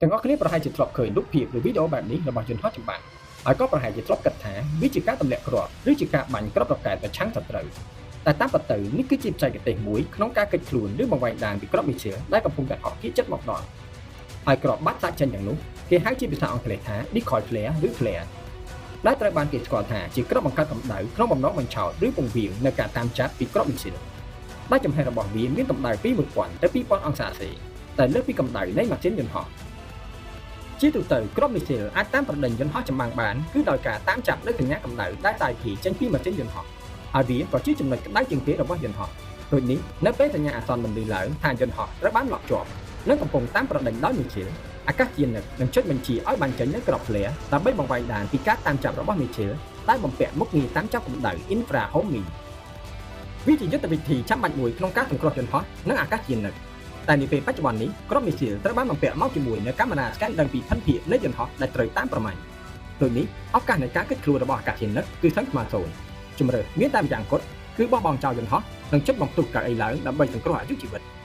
ទាំងអស់គ្នាប្រហែលជាធ្លាប់ឃើញរូបភាពឬវីដេអូបែបនេះរបស់យន្តហោះចម្បាំង ហើយក៏ប្រហែលជាធ្លាប់គិតថាវាជាការទម្លាក់គ្រាប់ឬជាការបាញ់គ្រាប់រ៉ុកែតប្រឆាំងសត្រូវ តែតាមពិតទៅនេះគឺជាបច្ចេកទេសមួយក្នុងការគេចខ្លួនឬបង្វែងដានពីគ្រាប់មីស៊ីលដែលកំពុងតែហក់គៀកចិត្តមកដល់។ ហើយគ្រាប់បាត់សាកចេញទាំងនោះគេហៅជាភាសាអង់គ្លេសថា decoy flare ឬ flare ដែលត្រូវបានគេស្គាល់ថាជាគ្រាប់បង្កើតកម្ដៅក្នុងបំណងបញ្ឆោតឬពង្វាងនៅការតាមចាប់ពីគ្រាប់មីស៊ីល ដែលចំហេះរបស់វាមានកម្ដៅពី1000ទៅ2000អង្សាសេ តែលើសពីកម្ដៅនៃម៉ាស៊ីនយន្តហោះ។ ជាទូទៅគ្រាប់មីស៊ីលអាចតាមប្រដេញយន្តហោះចម្បាំងបានគឺដោយការតាមចាប់នៅសញ្ញាកម្ដៅដែលសាយភាយចេញពីម៉ាស៊ីនយន្តហោះ ហើយវាក៏ជាចំណុចក្ដៅជាងគេរបស់យន្តហោះ។ ដូចនេះនៅពេលសញ្ញាអាសន្នបន្លឺឡើងថាយន្តហោះត្រូវបានលក់ជាប់និងកំពុងតាមប្រដេញដោយមីស៊ីល អាកាសយានិកនឹងចុចបញ្ជាឲ្យបាញ់ចេញនូវគ្រាប់ flare ដើម្បីបង្វែងដានពីការតាមចាប់របស់មីស៊ីល ដែលបំពាក់មុខងារតាមចាប់កម្ដៅ infra homing។ វាជាយុទ្ធវិធីចាំបាច់មួយក្នុងការសង្គ្រោះយន្តហោះនិងអាកាសយានិក។ តែនាពេលបច្ចុប្បន្ននេះគ្រាប់មីស៊ីលត្រូវបានបំពាក់មកជាមួយនូវកាមេរ៉ាស្កែនដឹងពីភិនភាគនៃយន្តហោះដែលត្រូវតាមប្រមាញ់ ដូចនេះឱកាសនៃការគេចខ្លួនរបស់អាកាសយានិកគឺសឹងស្មើសូន្យ។ ជម្រើសមានតែម្យ៉ាងគត់គឺបោះបង់ចោលយន្តហោះនិងចុចបំផ្ទុះកៅអីឡើងដើម្បីសង្គ្រោះអាយុជីវិត។